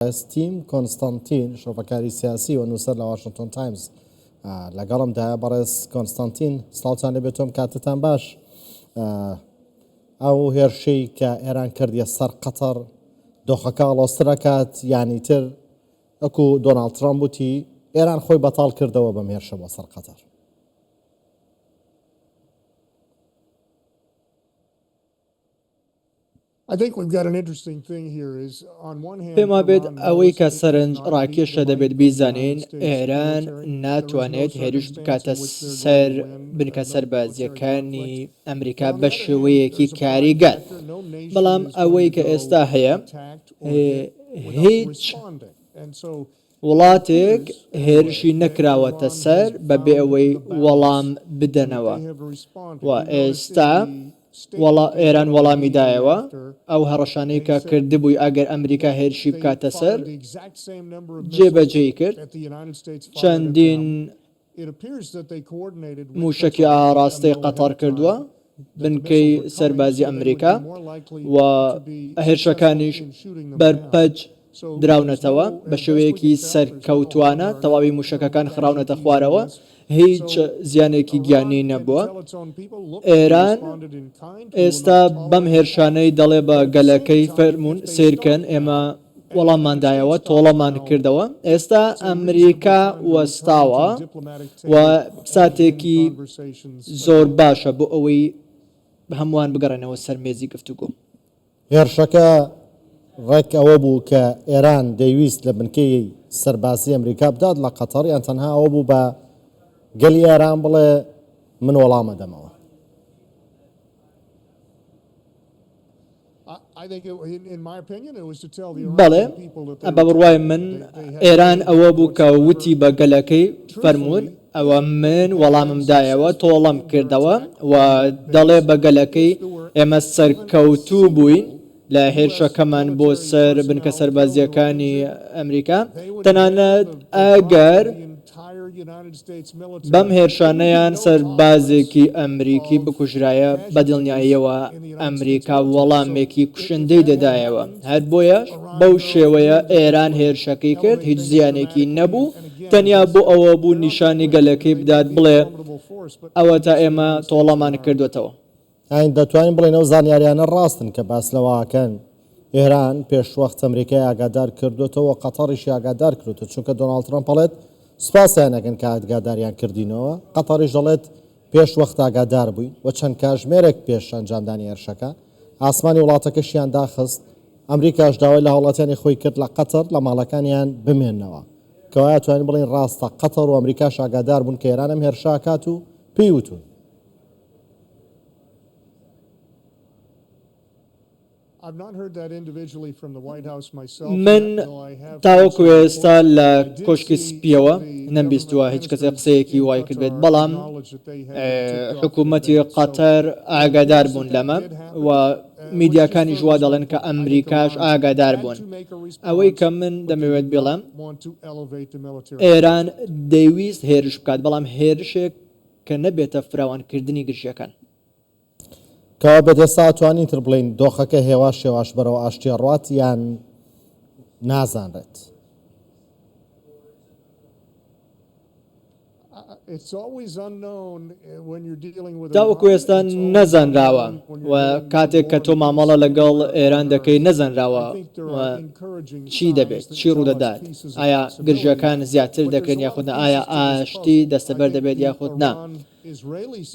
تیم کۆنستانتین، شرۆڤەکاری سیاسی و نووسەر لە واشنتۆن تایمز لەگەڵمدایە. بەڕێز کۆنستانتین، سڵاوتان لێبێت و کاتتان باش. ئەو هێرشەی کە ئێران کردیە سەر قەتەر دۆخەکە ئاڵۆزتر ئەکات، یانی تر وەکو دۆناڵد ترەمپ وتی ئێران خۆی بەتاڵ کردەوە بەم هێرشە بۆ سەر قەتەر. پێم وابێت ئەوەی کە سەرنج ڕاکێشە دەبێت بیزانین ئێران ناتوانێت هێرش بکاتە سەر بنکە سەربازییەکانی ئەمریکا بە شێوەیەکی کاریگەر، بەڵام ئەوەی کە ئێستا هەیە هیچ وڵاتێک هێرشی نەکراوەتە سەر بەبێ ئەوەی وەڵام بدەنەوە و ئێستا ئێران وەڵامی دایەوە ئەو هەڕەشانەی کە کردبووی ئەگەر ئەمریکا هێرشی بکاتە سەر جێبەجێی کرد چەندین مووشەکی ئاڕاستەی قەتەڕ کردووە، بنکەی سەربازی ئەمریکا و هێرشەکانیش بەرپەچ دراونەتەوە بە شێوەیەکی سەرکەوتوانە تەواوی مووشەکەکان خراونەتە خوارەوە، هیچ زیانێکی گیانی نەبووە. ئێران ئێستا بەم هێرشانەی دەڵێ بە گەلەکەی فەرموون سەیرکەن ئێمە وەڵاممان دایەوە، تۆڵەمان کردەوە، ئێستا ئەمریکا وەستاوە و ساتێکی زۆر باشە بۆ ئەوەی هەمووان بگەڕێنەوە سەر مێزی گفتوگۆ. هێرشەکە ڕێک ئەوە بوو کە ئێران دەیویست لە بنکەی سەربازی ئەمریکا بدات لە قەتەڕ یان تەنها ئەوە بوو بە گەلی ئێران بڵێ من وەڵام ئەدەمەوە؟ بەڵێ، بە بڕوای من ئێران ئەوە بوو کە وتی بە گەلەکەی فەرموون، ئەوە من وەڵامم دایەوە، تۆڵەم کردەوە و دەڵێ بە گەلەکەی ئێمە سەرکەوتوو بووین لە هێرشەکەمان بۆ سەر بنکە سەربازییەکانی ئەمریکا، تەنانەت ئەگەر بەم هێرشانەیان سەربازێکی ئەمریکی بکوژرایە، بە دڵنیاییەوە ئەمریکا وەڵامێکی کوشندەی دەدایەوە. هەر بۆیەش بەو شێوەیە ئێران هێرشەکەی کرد، هیچ زیانێکی نەبوو، تەنیا بۆ ئەوە بوو نیشانی گەلەکەی بدات بڵێ ئەوەتا ئێمە تۆڵەمان کردووەتەوە. یانی دەتوانین بڵێین ئەو زانیاریانە ڕاستن کە باس لەوە ئەکەن ئێران پێشوەخت ئەمریکای ئاگادار کردووەتەوە و قەتەڕیشی ئاگادار کردووەتەوە چونکە دۆناڵد ترەمپ ئەڵێت سوپاسیان ئەکەن کە ئادگاداریان کردینەوە قەتەڕیش دەڵێت پێش وەخت ئاگادار بووین و چەند کاژمێرێک پێش ئەنجامدانی هێرشەکە ئاسمانی وڵاتەکەشیان داخست ئەمریکاش داوای لە هاوڵاتیانی خۆی کرد لە قەتەر لە ماڵەکانیان بمێننەوە کەوایە توانین بڵێین ڕاستە قەتەر و ئەمریکاش ئاگادار بوون کە ئێران ئەم هێرشە ئەکات و پێی وتوون. من تاوەکو ئێستا لە کۆشکی سپییەوە نەمبیستووە هیچ کەسێک قسەیەکی وای کردبێت، بەڵام حکوومەتی قەتەر ئاگادار بوون لەمە و میدیاکانیش وا دەڵێن کە ئەمریکاش ئاگادار بوون. ئەوەی کە من دەمەوێت بیڵێم، ئێران دەیویست هێرش بکات، بەڵام هێرشێک کە نەبێتە فراوانکردنی گرژییەکان. کەوابێت ئێستا ئەتوانین تر بڵێین دۆخەکە هێواش هێواش بەرەو ئاشتی ئەڕوات یان نازانرێت؟ تاوەکو ئێستا نەزانراوە و کاتێک کە تۆ مامەڵە لەگەڵ ئێران دەکەی نەزانراوە و چی دەبێت، چی ڕوودەدات، ئایا گرژییەکان زیاتر دەکرێن یاخود نا، ئایا ئاشتی دەستەبەر دەبێت یاخود نا.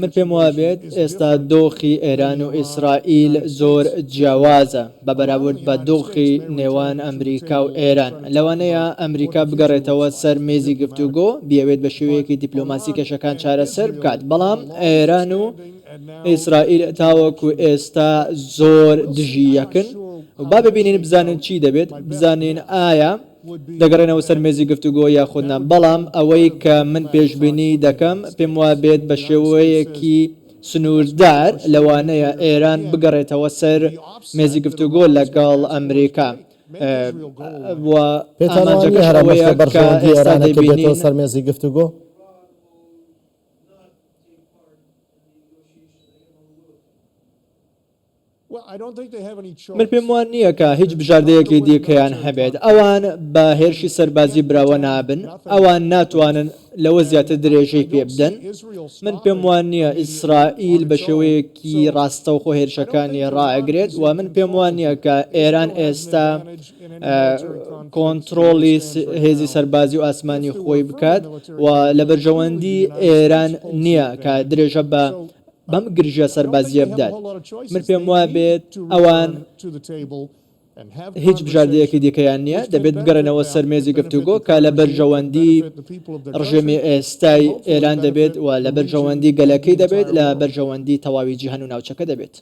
من پێم وابێت ئێستا دۆخی ئێران و ئیسرائیل زۆر جیاوازە بە بەراورد بە دۆخی نێوان ئەمریکا و ئێران. لەوانەیە ئەمریکا بگەڕێتەوە سەر مێزی گفتوگۆ، بیەوێت بە شێوەیەکی دیپلۆماسی کێشەکان چارەسەر بکات، بەڵام ئێران و ئیسرائیل تاوەکو ئێستا زۆر دژی یەکن و با ببینین بزانین چی دەبێت، بزانین ئایا دەگەڕێنەوە سەر مێزی گفتوگۆ یاخود نا، بەڵام ئەوەی کە من پێشبینی دەکەم پێم وابێت بە شێوەیەکی سنووردار لەوانەیە ئێران بگەڕێتەوە سەر مێزی گفتوگۆ لەگەڵ ئەمریکا و پێتان وا نییە ئامانجەکەش هەر ئەمەش ئەوەیە لە کە بەرژەوەندی ئێستا ئێرانە کە بێتەوە دەیبینین سەر مێزی گفتوگۆ؟ من پێم وا نییە کە هیچ بژاردەیەکی دیکەیان هەبێت. ئەوان بە هێرشی سەربازی براوە نابن. ئەوان ناتوانن لەوە زیاتر درێژەی پێ بدەن. من پێم وا نییە ئیسرائیل بە شێوەیەکی ڕاستەوخۆ هێرشەکانی ڕائەگرێت و من پێم وا نییە کە ئێران ئێستا کۆنترۆڵی هێزی سەربازی و ئاسمانی خۆی بکات و لە بەرژەوەندی ئێران نییە کە درێژە بە بەم گرژییە سەربازییە بدات. من پێم وابێت ئەوان هیچ بژاردەیەکی دیکەیان نییە، دەبێت بگەڕێنەوە سەر مێزی گفتوگۆ کە لە بەرژەوەندی ڕژێمی ئێستای ئێران دەبێت و لە بەرژەوەندی گەلەکەی دەبێت، لە بەرژەوەندی تەواوی جیهان و ناوچەکە دەبێت.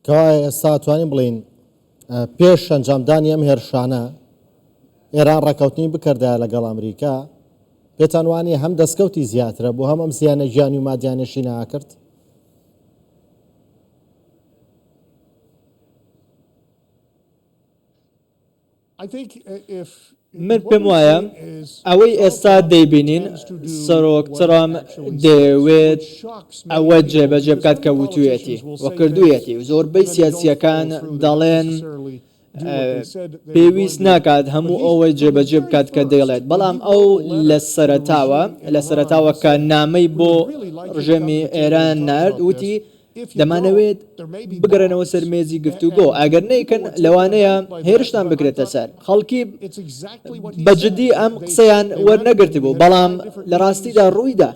کەوایە ئێستا ئەتوانین بڵێین پێش ئەنجامدانی ئەم هێرشانە ئێران ڕێککەوتنی بکردایە لەگەڵ ئەمریکا، پێتان وانییە هەم دەستکەوتی زیاترە بوو هەم ئەم زیانە گیانی و مادیانەشی نەئەکرد؟ من پێم وایە ئەوەی ئێستا دەیبینین سەرۆک ترەمپ دەیەوێت ئەوە جێبەجێ بکات کە وتویەتی و کردوویەتی و زۆربەی سیاسییەکان دەڵێن پێویست ناکات هەموو ئەوەی جێبەجێ بکات کە دەیڵێت، بەڵام ئەو لە سەرەتاوە لە سەرەتاوە کە نامەی بۆ ڕژێمی ئێران نارد وتی دەمانەوێت بگەڕێنەوە سەر مێزی گفتوگۆ، ئەگەر نەیکەن لەوانەیە هێرشتان بکرێتە سەر. خەڵکی بە جدی ئەم قسەیان وەرنەگرتبوو، بەڵام لە ڕاستیدا ڕوویدا.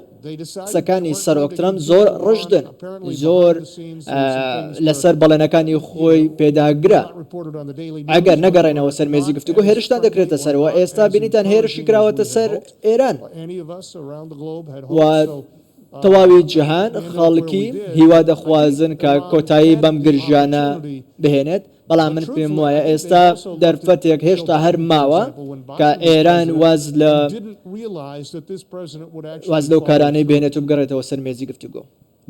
قسەکانی سەرۆک ترەمپ زۆر ڕژدن، زۆر لەسەر بەڵێنەکانی خۆی پێداگرە. ئەگەر نەگەڕێنەوە سەر مێزی گفتوگۆ هێرشتان دەکرێتە سەر و ئێستا بینیتان هێرشی کراوەتە سەر ئێران و تەواوی جیهان خەڵکی هیوا دەخوازن کە کۆتایی بەم گرژیانە بهێنێت، بەڵام من پێم وایە ئێستا دەرفەتێک هێشتا هەر ماوە کە ئێران واز لە واز لەو کارانەی بهێنێت و بگەڕێتەوە سەر مێزی گفتوگۆ.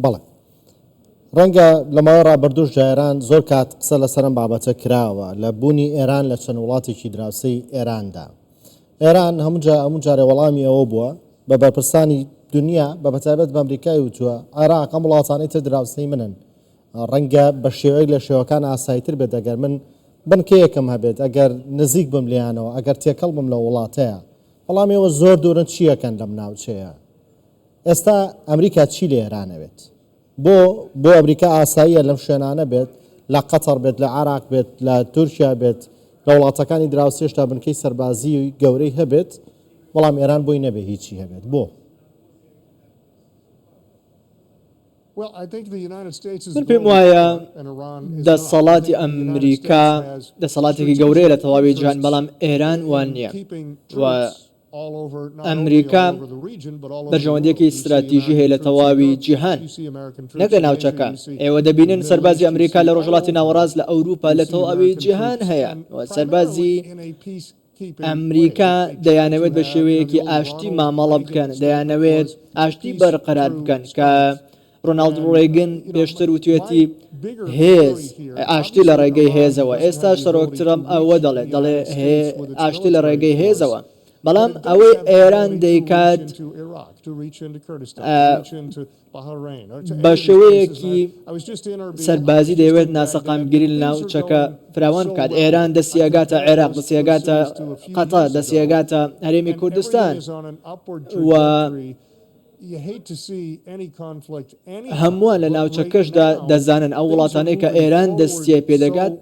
بەڵێ. ڕەنگە لە ماوەی ڕابردووشدا ئێران زۆر کات قسە لەسەر ئەم بابەتە کراوە لە بوونی ئێران لە چەند وڵاتێکی دراوسێی ئێراندا. ئێران هەموو جا هەموو جارێ وەڵامی ئەوە بووە بە بەرپرسانی دنیا بە بەتایبەت بە ئەمریکای وتووە عێراق ئەم وڵاتانەی تر دراوسێی منن ڕەنگە بە شێوەیەک لە شێوەکان ئاساییتر بێت ئەگەر من بنکەیەکم هەبێت ئەگەر نزیک بم لێیانەوە ئەگەر تێکەڵ بم لە وڵاتەیە بەڵام ئێوە زۆر دوورن چییەکەن لەم ناوچەیە ئێستا ئەمریکا چی لە ئێران ئەوێت؟ بۆ بۆ ئەمریکا ئاساییە لەم شوێنانە بێت، لە قەتەڕ بێت، لە عێراق بێت، لە تورکیا بێت، لە وڵاتەکانی دراوسێشدا بنکەی سەربازیی گەورەی هەبێت، بەڵام ئێران بۆی نەبێ هیچی هەبێت، بۆ؟ من پێم وایە دەسەڵاتی ئەمریکا دەسەڵاتێکی گەورەیە لە تەواوی جیهان، بەڵام ئێران وا نییە و ئەمریکا بەرژەوەندییەکی ستراتیژی هەیە لە تەواوی جیهان نەک لە ناوچەکە. ئێوە دەبینن سەربازی ئەمریکا لە ڕۆژهەڵاتی ناوەڕاست، لە ئەوروپا، لە تەواوی جیهان هەیە و سەربازی ئەمریکا دەیانەوێت بە شێوەیەکی ئاشتی مامەڵە بکەن، دەیانەوێت ئاشتی بەرقەرار بکەن کە ڕۆناڵد ڕێگن پێشتر وتوێتی هێز، ئاشتی لە ڕێگەی هێزەوە، ئێستاش سەرۆک ترەمپ ئەوە دەڵێت، دەڵێ ئاشتی لە ڕێگەی هێزەوە، بەڵام ئەوەی ئێران دەیکات بە شێوەیەکی سەربازی دەیەوێت ناسەقامگیری لە ناوچەکە فراوان بکات، ئێران دەستی ئەگاتە عێراق، دەستی ئەگاتە قەتەر، دەستی ئەگاتە هەرێمی کوردستان و هەمووان لە ناوچەکەشدا دەزانن ئەو وڵاتانەی کە ئێران دەستیای پێدەگات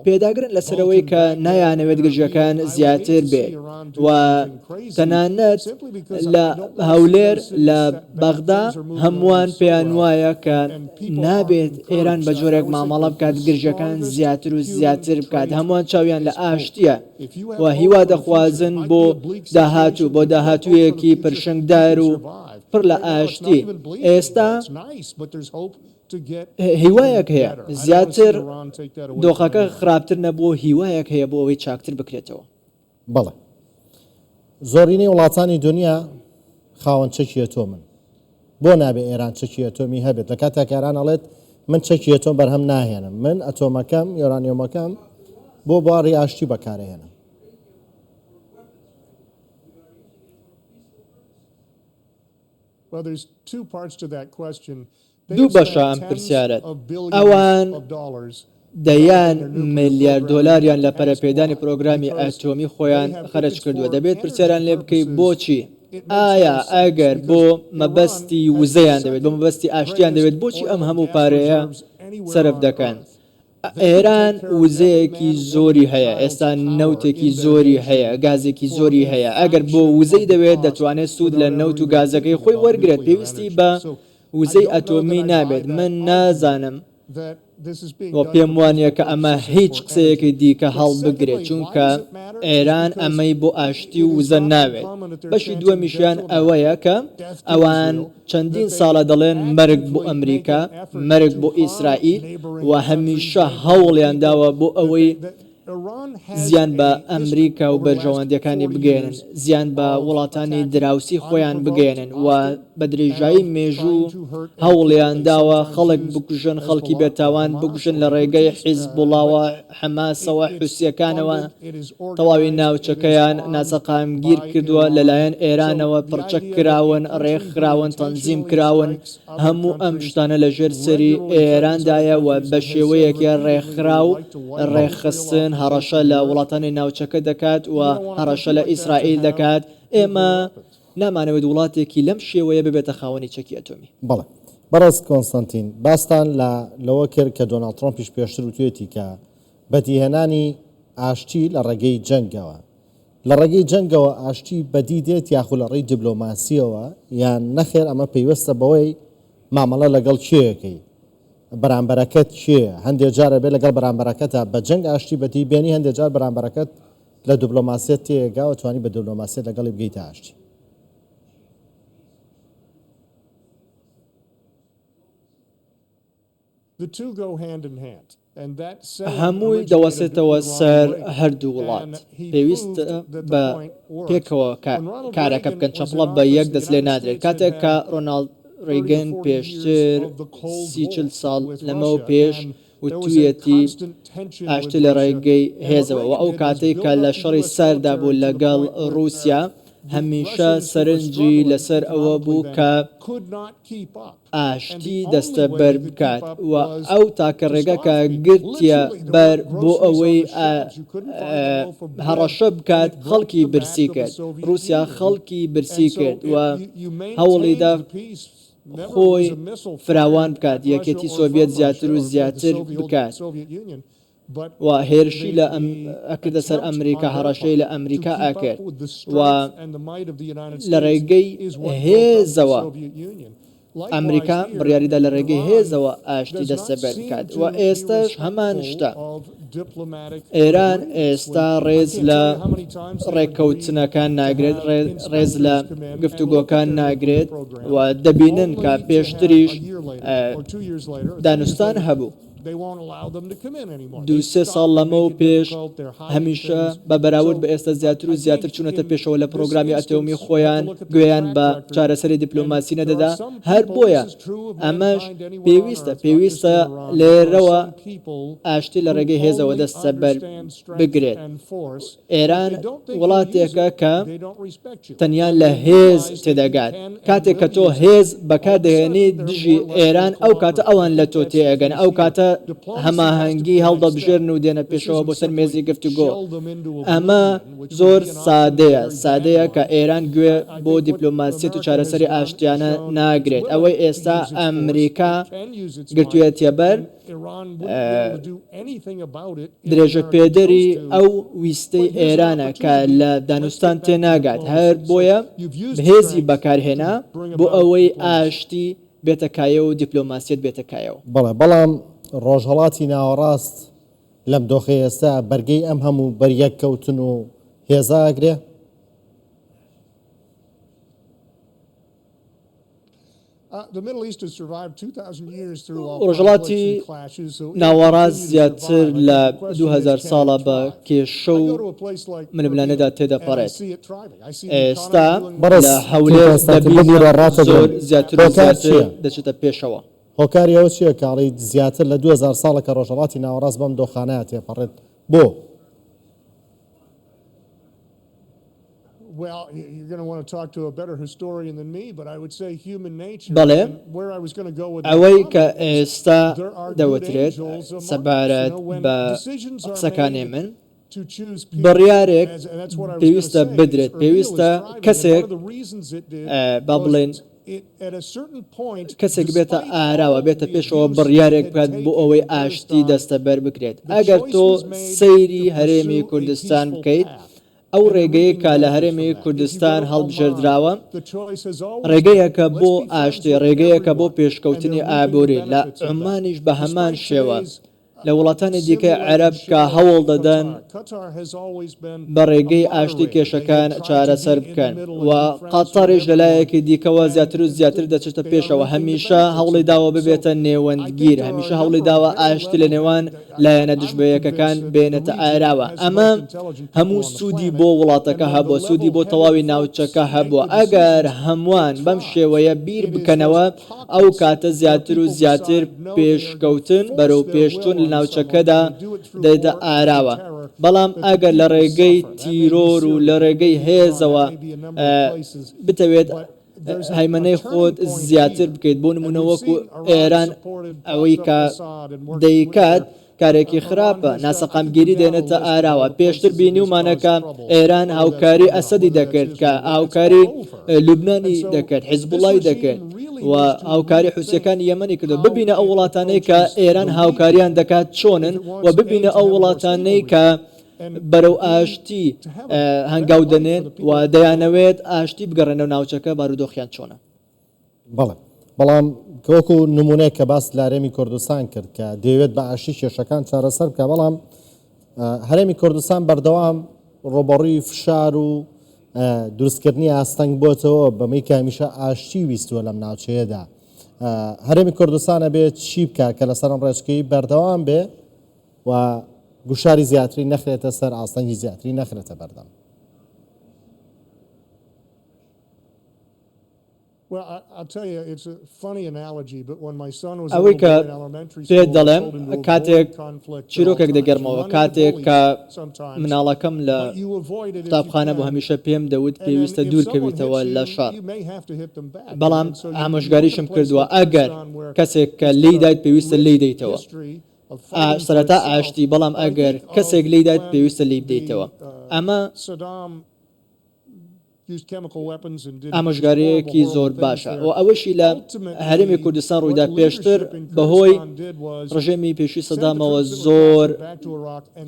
پێداگرن لەسەرەوەی کە نایانەوێت گرژیەکان زیاتر بێت و تەنانەت لە هەولێر لە بەغدا هەمووان پێیان وایە کە نابێت ئێران بە جۆرێک مامەڵە بکات گرژەکان زیاتر و زیاتر بکات هەمووان چاویان لە ئاشتیە و هیوا دەخوازن بۆ داهاتوو، بۆ داهاتوویەکی پرشنگدار و پڕ لە ئاشتی. ئێستا هیوایەک هەیە، زیاتر دۆخەکە خراپتر نەبوو، هیوایەک هەیە بۆ ئەوەی چاکتر بکرێتەوە. بەڵێ. زۆرینەی وڵاتانی دونیا خاوەن چەکی ئەتۆمن. بۆ نابێ ئێران چەکی ئەتۆمی هەبێت لە کاتێک ئێران ئەڵێت من چەکی ئەتۆم بەرهەم ناهێنم من ئەتۆمەکەم یۆرانیۆمەکەم بۆ بواری ئاشتی بەکارەهێنم. دوو بەشە ئەم پرسیارەت. ئەوان. دەیان ملیار دۆلاریان لە پەرەپێدانی پرۆگرامی ئەتۆمی خۆیان خەرج کردووە، دەبێت پرسیاریان لێ بکەی بۆچی؟ ئایا ئەگەر بۆ مەبەستی وزەیان دەوێت، بۆ مەبەستی ئاشتیان دەوێت، بۆچی ئەم هەموو پارەیە سەرف دەکەن؟ ئێران وزەیەکی زۆری هەیە، ئێستا نەوتێکی زۆری هەیە، گازێکی زۆری هەیە، ئەگەر بۆ وزەی دەوێت دەتوانێت سوود لە نەوت و گازەکەی خۆی وەرگرێت، پێویستی بە وزەی ئەتۆمی نابێت، من نازانم و پێم وانییە کە ئەمە هیچ قسەیەکی دیکە هەڵبگرێت، چونکە ئێران ئەمەی بۆ ئاشتی و وزە ناوێت. بەشی دووەمیشیان ئەوەیە کە ئەوان چەندین ساڵە دەڵێن مەرگ بۆ ئەمریکا، مەرگ بۆ ئیسرائیل و هەمیشە هەوڵیان داوە بۆ ئەوەی زیان بە ئەمریکا و بەرژەوەندییەکانی بگەیەنن، زیان بە وڵاتانی دراوسی خۆیان بگەیەنن و بە درێژایی مێژوو هەوڵیان داوە خەڵک بکوژن، خەڵکی بێتاوان بکوژن لە ڕێگەی حیزبوڵاوە، حەماسەوە، حوسییەکانەوە تەواوی ناوچەکەیان ناسەقامگیر کردووە، لەلایەن ئێرانەوە پڕچەک کراون، ڕێکخراون، تەنزیم کراون، هەموو ئەم شتانە لە ژێر سەری ئێراندایە و بە شێوەیەکی ڕێکخراو، ڕێکخستن، هەڕەشە لە وڵاتانی ناوچەکە دەکات و هەڕەشە لە ئیسرائیل دەکات. ئێمە نامانەوێت وڵاتێکی لەم شێوەیە ببێتە خاوەنی چەکی ئەتۆمی. بەڵێ. بەڕێز کۆنستانتین، باستان لە لەوە کرد کە دۆناڵد ترەمپیش پێشتر وتویەتی کە بەدیهێنانی ئاشتی لە ڕێگەی جەنگەوە، لە ڕێگەی جەنگەوە ئاشتی بەدی دێت یاخو لە ڕێی دبلۆماسیەوە یان نەخێر ئەمە پەیوەستە بەوەی مامەڵە لەگەڵ کێیەکەی بەرامبەرەکەت کێیە هەندێ جار ئەبێ لەگەڵ بەرامبەرەکەتا بە جەنگ ئاشتی بەدی بێنی هەندێ جار بەرامبەرەکەت لە دبلۆماسیەت تێگا و توانی بە دبلۆماسیەت لەگەڵی بگەیتە ئاشتی. هەمووی دەوەستێتەوە سەر هەردوو وڵات، پێویستە بە پێکەوە کارەکە بکەن، چەپڵە بە یەک دەست لێ نادرێت. کاتێک کە ڕۆناڵد ڕیگن پێشتر 30 چل ساڵ لەمەو پێش وتویەتی ئاشتی لە ڕێگەی هێزەوە و ئەو کاتەی کە لە شەڕی ساردا بوو لەگەڵ ڕووسیا هەمیشە سەرنجی لەسەر ئەوە بوو کە ئاشتی دەستەبەر بکات و ئەو تاکە ڕێگا کە گرتیە بەر بۆ ئەوەی هەڕەشە بکات خەڵکی برسی کرد، ڕووسیا خەڵکی برسی کرد و هەوڵیدا خۆی فراوان بکات، یەکێتی سۆڤیەت زیاتر و زیاتر بکات. و هێرشی لە ئەکردە سەر ئەمریکا، هەڕەشەی لە ئەمریکا ئەکرد و لە ڕێگەی هێزەوە ئەمریکا بڕیاریدا لە ڕێگەی هێزەوە ئاشتی دەستەبەر بکات و ئێستاش هەمان شتە. ئێران ئێستا ڕێز لە ڕێککەوتنەکان ناگرێت، ڕێز لە گفتوگۆکان ناگرێت و دەبینن کە پێشتریش دانوستان هەبوو. دوو سێ ساڵ لەمەو پێش هەمیشە بە بەراورد بە ئێستا زیاتر و زیاتر چوونەتە پێشەوە لە پرۆگرامی ئەتۆمی خۆیان گوێیان بە چارەسەری دیپلۆماسی نەدەدا هەر بۆیە ئەمەش پێویستە پێویستە لێرەوە ئاشتی لە ڕێگەی هێزەوە دەستەبەر بگرێت. ئێران وڵاتێکە کە تەنیا لە هێز تێدەگات. کاتێک کە تۆ هێز بەکار دەهێنیت دژی ئێران، ئەو کاتە ئەوان لە تۆ تێئەگەن، ئەو کاتە هەماهەنگی هەڵدەبژێرن و دێنە پێشەوە بۆ سەر مێزی گفتوگۆ. ئەمە زۆر سادەیە، سادەیە کە ئێران گوێ بۆ دیپلۆماسیەت و چارەسەری ئاشتیانە ناگرێت. ئەوەی ئێستا ئەمریکا گرتوویەتیەبەر، درێژەپێدەری ئەو ویستەی ئێرانە کە لە دانوستان تێناگات، هەر بۆیە هێزی بەکارهێنا بۆ ئەوەی ئاشتی بێتە کایەوە و دیپلۆماسیەت بێتە کایەوە. بەڵێ، بەڵام ڕۆژهەڵاتی ناوەڕاست لەم دۆخەی ئێستا بەرگەی ئەم هەموو بەریەککەوتن و هێزە ئەگرێ؟ ڕۆژهەڵاتی ناوەڕاست زیاتر لە 2000 ساڵە بە کێشە و ململانێدا تێدەپەڕێت. ئێستا بەڕێز لە هەولێر کۆنستانتین دەبینم ببورە زۆر ڕاتەگرم زیاتر و هۆکار زیاتر چییە؟ دەچێتە پێشەوە. هۆکاری ئەوە چییە کە ئەڵێیت زیاتر لە 2000 ساڵە کە ڕۆژهەڵاتی ناوەڕاست بەم دۆخانەیا تێپەڕێت؟ بۆ؟ بەڵێ، ئەوەی کە ئێستا دەوترێت سەبارەت بە قسەکانی من، بڕیارێک پێویستە بدرێت، پێویستە کەسێک با بڵێین کەسێک بێتە ئاراوە، بێتە پێشەوە بڕیارێک بکات بۆ ئەوەی ئاشتی دەستەبەر بکرێت. ئەگەر تۆ سەیری هەرێمی کوردستان بکەیت، ئەو ڕێگەیە کە لە هەرێمی کوردستان هەڵبژێردراوە، ڕێگەیەکە بۆ ئاشتی، ڕێگەیەکە بۆ پێشکەوتنی ئابووری، لە عومانیش بە هەمان شێوە. لە وڵاتانی دیکەی عەرەب کە هەوڵ دەدەن بە ڕێگەی ئاشتی کێشەکان چارەسەر بکەن و قەتەریش لە لایەکی دیکەوە زیاتر و زیاتر دەچێتە پێشەوە، هەمیشە هەوڵی داوە ببێتە نێوەندگیر، هەمیشە هەوڵی داوە ئاشتی لە نێوان لایەنە دژبەیەکەکان بێنێتە ئاراوە. ئەمە هەموو سوودی بۆ وڵاتەکە هەبووە، سوودی بۆ تەواوی ناوچەکە هەبووە. ئەگەر هەمووان بەم شێوەیە بیر بکەنەوە، ئەو کاتە زیاتر و زیاتر پێشکەوتن بەرەو پێشچوون لە ناوچەکەدا دێتە ئاراوە، بەڵام ئەگەر لە ڕێگەی تیرۆر و لە ڕێگەی هێزەوە بتەوێت هەیمەنەی خۆت زیاتر بکەیت، بۆ نموونە وەکو ئێران ئەوەی کە دەیکات، کارێکی خراپە، ناسەقامگیری دێنێتە ئاراوە، پێشتر بینیومانە کە ئێران هاوکاری ئەسەدی دەکرد، کە هاوکاری لوبنانی دەکرد، حیزبوڵای دەکرد و هاوکاری حوسیەکانی یەمەنی کردو. ببینە ئەو وڵاتانەی کە ئێران هاوکاریان دەکات چۆنن و ببینە ئەو وڵاتانەی کە بەرەو ئاشتی هەنگاو دەنێن و دەیانەوێت ئاشتی بگەڕێنەوە ناوچەکە، بارودۆخیان چۆنە. بەڵێ بەڵام کە وەکو نمونەیەک کە باست لە هەرێمی کوردستان کرد کە دەیەوێت بە ئاشتی کێشەکان چارەسەر بکە بەڵام هەرێمی کوردستان بەردەوام ڕوبەڕووی فشار و دروستکردنی ئاستەنگ بۆتەوە بەمەی کە هەمیشە ئاشتی ویستووە لەم ناوچەیەدا هەرێمی کوردستانە بێت چی بکە کە لەسەر ئەم ڕێچکەی بەردەوام بێ و گوشاری زیاتری نەخرێتە سەر ئاستەنگی زیاتری نەخرێتە بەردەم. ئەوەی کە پێت دەڵێم کاتێک چیرۆکێک دەگێڕمەوە، کاتێک کە مناڵەکەم لە قوتابخانە بوو هەمیشە پێم دەوت پێویستە دوورکەویتەوە لە شەڕ، بەڵام ئامۆژگاریشم کردووە ئەگەر کەسێک کە لێی دایت پێویستە لێی دەیتەوە. سەرەتا ئاشتی، بەڵام ئەگەر کەسێک لێی دایت پێویستە لێی بدەیتەوە. ئەمە. ئامۆژگارییەکی زۆر باشە و ئەوەشی لە هەرێمی کوردستان ڕوویدا پێشتر بەهۆی ڕژێمی پێشووی سەدامەوە زۆر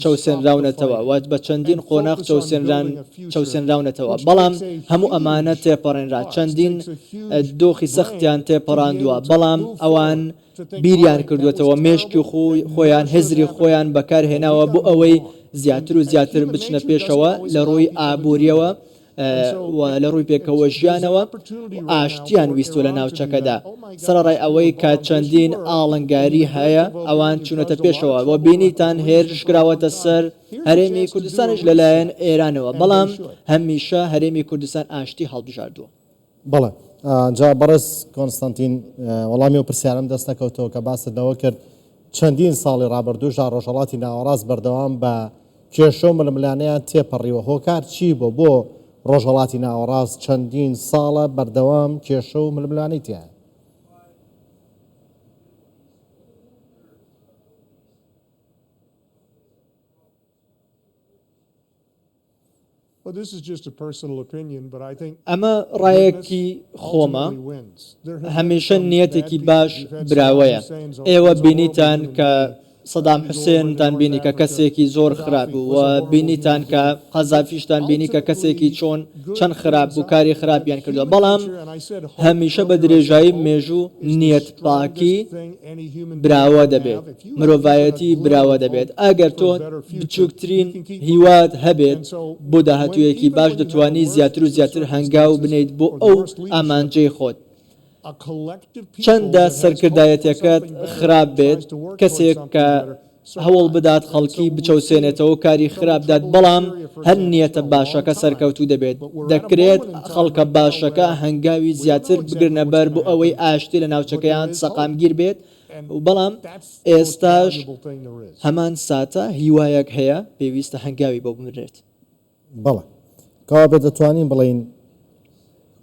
چەوسێنراونەتەوە و بە چەندین قۆناغ چەوسێنران چەوسێنراونەتەوە بەڵام هەموو ئەمانە تێپەڕێنرا چەندین دۆخی سەختیان تێپەڕاندووە بەڵام ئەوان بیریان کردووەتەوە، مێشکی خۆیان، هزری خۆیان بەکار هێناوە بۆ ئەوەی زیاتر و زیاتر بچنە پێشەوە لە ڕووی ئابوورییەوە و لە ڕووی پێکەوە ژیانەوە و ئاشتیان ویستووە لە ناوچەکەدا. سەرەڕای ئەوەی کە چەندین ئاڵنگاری هەیە، ئەوان چوونەتە پێشەوە و بینیتان هێرش کراوەتە سەر هەرێمی کوردستانیش لەلایەن ئێرانەوە، بەڵام هەمیشە هەرێمی کوردستان ئاشتی هەڵبژاردووە. بەڵێ جا بەڕێز کۆنستانتین وەڵامی ئەو پرسیارەم دەست نەکەوتەوە کە باست لەوە کرد چەندین ساڵی ڕابردووشدا ڕۆژهەڵاتی ناوەڕاست بەردەوام بە کێشە و ململانێیان تێپەڕیوە هۆکار چی بۆ بۆ ڕۆژهەڵاتی ناوەڕاست چەندین ساڵە بەردەوام کێشە و ململانێی تیایە؟ ئەمە ڕایەکی خۆمە، هەمیشە نیەتێکی باش براوەیە، ئێوە بینیتان کە سەدام حوسێنتان بینی کە کەسێکی زۆر خراپ بوو و بینیتان کە قەزافیشتان بینی کە کەسێکی چۆن چەند خراپ بوو کاری خراپیان کردووە، بەڵام هەمیشە بە درێژایی مێژوو نیەت پاکی براوە دەبێت. مرۆڤایەتی براوە دەبێت. ئەگەر تۆ بچووکترین هیوات هەبێت بۆ داهاتوویەکی باش دەتوانی زیاتر و زیاتر هەنگاو بنێیت بۆ ئەو ئامانجەی خۆت. چەندە سەرکردایەتیەکەت خراپ بێت، کەسێک کە هەوڵ بدات خەڵکی بچەوسێنێتەوە و کاری خراپ بدات بەڵام هەر نیەتە باشەکە سەرکەوتوو دەبێت. دەکرێت خەڵکە باشەکە هەنگاوی زیاتر بگرنە بەر بۆ ئەوەی ئاشتی لە ناوچەکەیان سەقامگیر بێت بەڵام ئێستاش هەمان ساتە هیوایەک هەیە پێویستە هەنگاوی بۆ بنرێت. بەڵێ. کەوابێت دەتوانین بڵێین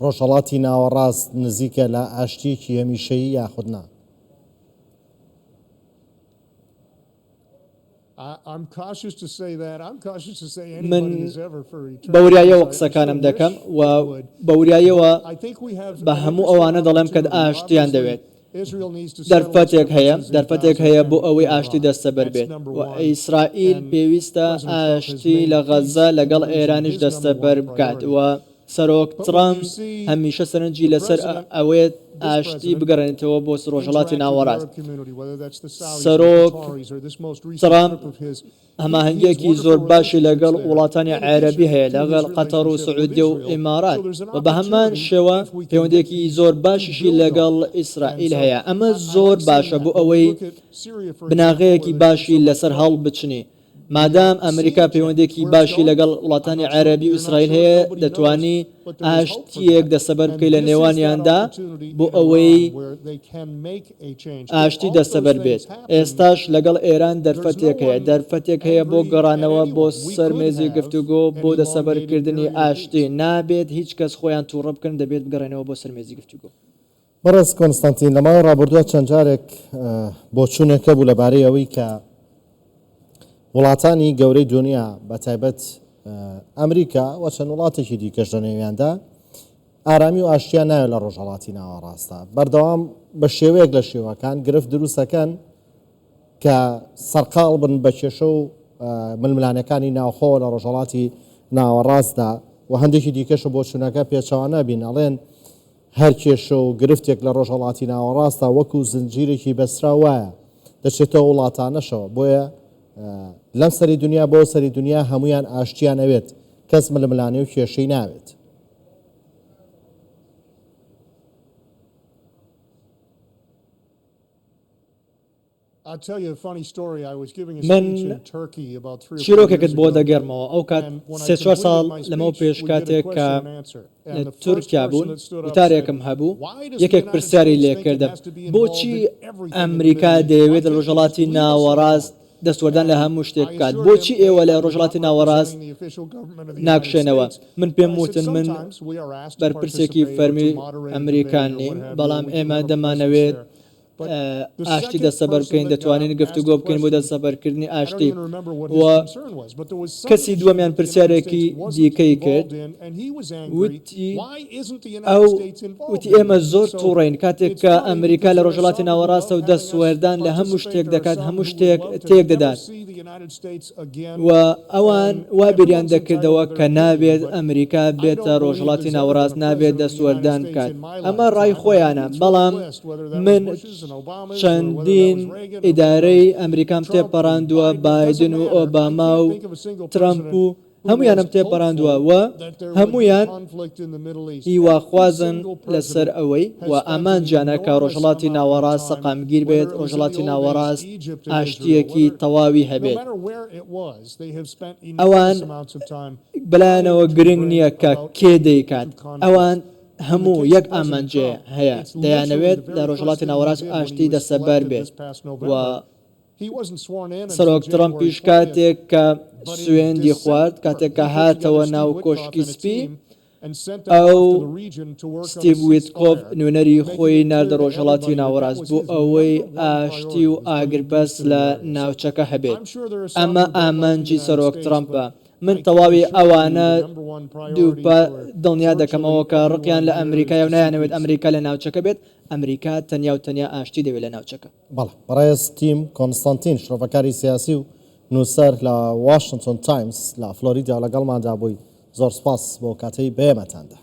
ڕۆژهەڵاتی ناوەڕاست نزیکە لە ئاشتییەکی هەمیشەیی یاخود نا؟ من بە وریاییەوە قسەکانم دەکەم و بە وریاییەوە بە هەموو ئەوانە دەڵێم کە ئاشتیان دەوێت. دەرفەتێک هەیە، دەرفەتێک هەیە بۆ ئەوەی ئاشتی دەستەبەر بێت و ئیسرائیل پێویستە ئاشتی لە غەززە لەگەڵ ئێرانیش دەستەبەر بکات و سەرۆک ترەمپ هەمیشە سەرنجی لەسەر ئەوەیە ئاشتی بگەڕێنێتەوە بۆ ڕۆژهەڵاتی ناوەڕاست. سەرۆک ترەمپ هەماهەنگییەکی زۆر باشی لەگەڵ وڵاتانی عەرەبی هەیە، لەگەڵ قەتەر و سعودیە و ئیمارات و بە هەمان شێوە پەیوەندییەکی زۆر باشیشی لەگەڵ ئیسرائیل هەیە. ئەمە زۆر باشە بۆ ئەوەی بناغەیەکی باشی لەسەر هەڵبچنی. مادام ئەمریکا پەیوەندییەکی باشی لەگەڵ وڵاتانی عەرەبی و ئیسرائیل هەیە، دەتوانی ئاشتییەک دەستەبەر بکەی لە نێوانیاندا بۆ ئەوەی ئاشتی دەستەبەر بێت. ئێستاش لەگەڵ ئێران دەرفەتێک هەیە، دەرفەتێک هەیە بۆ گەڕانەوە بۆ سەر مێزی گفتوگۆ بۆ دەستەبەرکردنی ئاشتی. نابێت هیچ کەس خۆیان تووڕە بکەن، دەبێت بگەڕێنەوە بۆ سەر مێزی گفتوگۆ. بەڕێز کۆنستانتین، لە ماوەی ڕابردووە چەند جارێک بۆچوونێک هەبوو لەبارەی ئەوەی کە وڵاتانی گەورەی دونیا بە تایبەت ئەمریکا و چەند وڵاتێکی دیکەش لە نێویاندا ئارامی و ئاشتیان ناوێت لە ڕۆژهەڵاتی ناوەڕاستە بەردەوام بە شێوەیەک لە شێوەکان گرفت دروستەکەن کە سەرقاڵ بن بە کێشە و ململانەکانی ناوخۆ لە ڕۆژهەڵاتی ناوەڕاستدا و هەندێکی دیکەشە بۆچوونەکە پێچەوانە بین ئەڵێن هەر کێشە و گرفتێک لە ڕۆژهەڵاتی ناوەڕاستدا وەکو زنجیرێکی بەستراو وایە دەچێتە ئەو وڵاتانەشەوە، بۆیە لەم سەری دونیا بۆ ئەو سەری دونیا هەموویان ئاشتیان ئەوێت، کەس ململانێ و کێشەی ناوێت. من چیرۆکێکت بۆ دەگێڕمەوە، ئەو کات سێ چوار ساڵ لەمەو پێش کاتێک کە لە تورکیا بوون وتارێکم هەبوو، یەکێک پرسیاری لێ کردم بۆچی ئەمریکا دەیەوێت لە ڕۆژهەڵاتی ناوەڕاست دەستوەردان لە هەموو شتێک بکات، بۆچی ئێوە لە ڕۆژهەڵاتی ناوەڕاست ناکشێنەوە؟ من پێم وتن من بەرپرسێکی فەرمی ئەمریکا نیم، بەڵام ئێمە دەمانەوێت ئاشتی دەستەبەر بکەین، دەتوانین گفتوگۆ بکەین بۆ دەستەبەرکردنی ئاشتی. و کەسی دووەمیان پرسیارێکی دیکەی کرد، وتی ئەو وتی ئێمە زۆر تووڕەین کاتێک کە ئەمریکا لە ڕۆژهەڵاتی ناوەڕاستە و دەستوەردان لە هەموو شتێک دەکات، هەموو شتێک تێکدەدات. و ئەوان وا بیریان دەکردەوە کە نابێت ئەمریکا بێتە ڕۆژهەڵاتی ناوەڕاست، نابێت دەستوەردان بکات. ئەمە ڕای خۆیانە، بەڵام من چەندین ئیدارەی ئەمریکام تێپەڕاندووە، بایدن و ئۆباما و ترەمپ و هەموویانم تێپەڕاندووە و هەموویان هیواخوازن لەسەر ئەوەی و ئامانجیانە کە ڕۆژهەڵاتی ناوەڕاست سەقامگیر بێت، ڕۆژهەڵاتی ناوەڕاست ئاشتییەکی تەواوی هەبێت. ئەوان بەلایانەوە گرنگ نییە کە کێ دەیکات، ئەوان هەموو یەک ئامانجێ هەیە، دەیانەوێت لە ڕۆژهەڵاتی ناوەڕاست ئاشتی دەستەبەر بێت و سەرۆک ترەمپیش کاتێک کە سوێندی خوارد، کاتێک کە هاتەوە ناو کۆشکی سپی، ئەو ستیڤ ویتکۆف نوێنەری خۆی ناردە ڕۆژهەڵاتی ناوەڕاست بۆ ئەوەی ئاشتی و ئاگربەست لە ناوچەکە هەبێت. ئەمە ئامانجی سەرۆک ترەمپە. من تەواوی ئەوانە دووپا دڵنیا دەکەمەوە کە ڕقیان لە ئەمریکایە و نایانەوێت ئەمریکا لە ناوچەکە بێت، ئەمریکا تەنیا و تەنیا ئاشتی دەوێت لە ناوچەکە. بەڵێ بەڕێز تیم کۆنستانتین شرۆڤەکاری سیاسی و نووسەر لە واشنتۆن تایمز لە فلۆریدا لەگەڵماندا بووی زۆر سوپاس بۆ کاتەی بەئێمەتان دا.